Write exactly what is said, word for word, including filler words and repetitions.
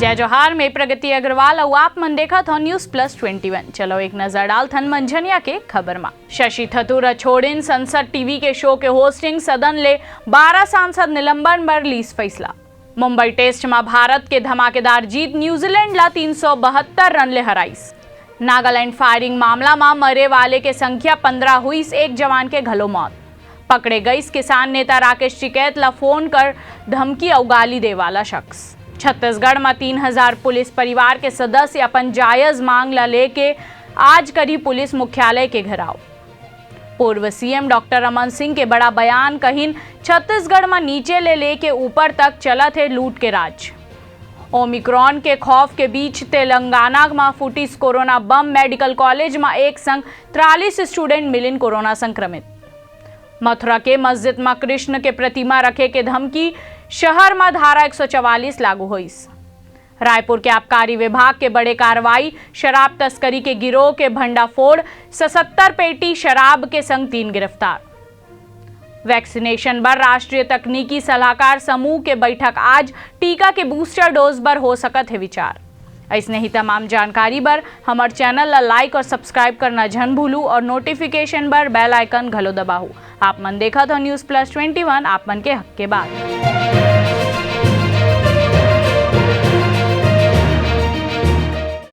जय जोहार, मैं प्रगति अग्रवाल अउ आप मन देखत हो News Plus Twenty One। चलो एक नजर डालथन मंझनिया के खबर मा। शशि थरूर छोड़िन संसद टीवी के शो के होस्टिंग, सदन ले बारह सांसद निलंबन बर लीस फैसला। मुंबई टेस्ट मा भारत के धमाकेदार जीत, न्यूजीलैंड ला तीन सौ बहत्तर रन ले हराइस। नागालैंड फायरिंग मामला मा मरे वाले के संख्या पंद्रह हुइस, एक जवान के घलो मौत। पकड़े गइस किसान नेता राकेश टिकैत ला फोन कर धमकी अउ गाली दे वाला शख्स। छत्तीसगढ़ मा तीन हजार पुलिस परिवार के सदस्य अपन जायज मांग ला लेके आज करही पुलिस मुख्यालय के घेराव। पूर्व सीएम डॉक्टर रमन सिंह के बड़ा बयान, कहिन छत्तीसगढ़ मा नीचे ले लेके ऊपर तक चलत हे लूट के राज। ओमिक्रॉन के खौफ के बीच तेलंगाना मा फूटिस कोरोना बम, मेडिकल कॉलेज मा एक संग तिरालीस स्टूडेंट मिलिन कोरोना संक्रमित। मथुरा के मस्जिद मा कृष्ण के प्रतिमा रखे के धमकी, शहर मा धारा एक सौ चवालीस लागू होइस। रायपुर के आबकारी विभाग के बड़े कार्रवाई, शराब तस्करी के गिरोह के भंडाफोड़, सतहत्तर पेटी शराब के संग तीन गिरफ्तार। वैक्सीनेशन बर राष्ट्रीय तकनीकी सलाहकार समूह के बैठक आज, टीका के बूस्टर डोज बर हो सकत हे विचार। अइसने ही तमाम जानकारी बर हमर चैनल ला लाइक और सब्सक्राइब करना झन भूलू और नोटिफिकेशन बर बेल आइकन घलो दबाहू। आप मन देखत हो News Plus Twenty One, आप मन के हक के बात।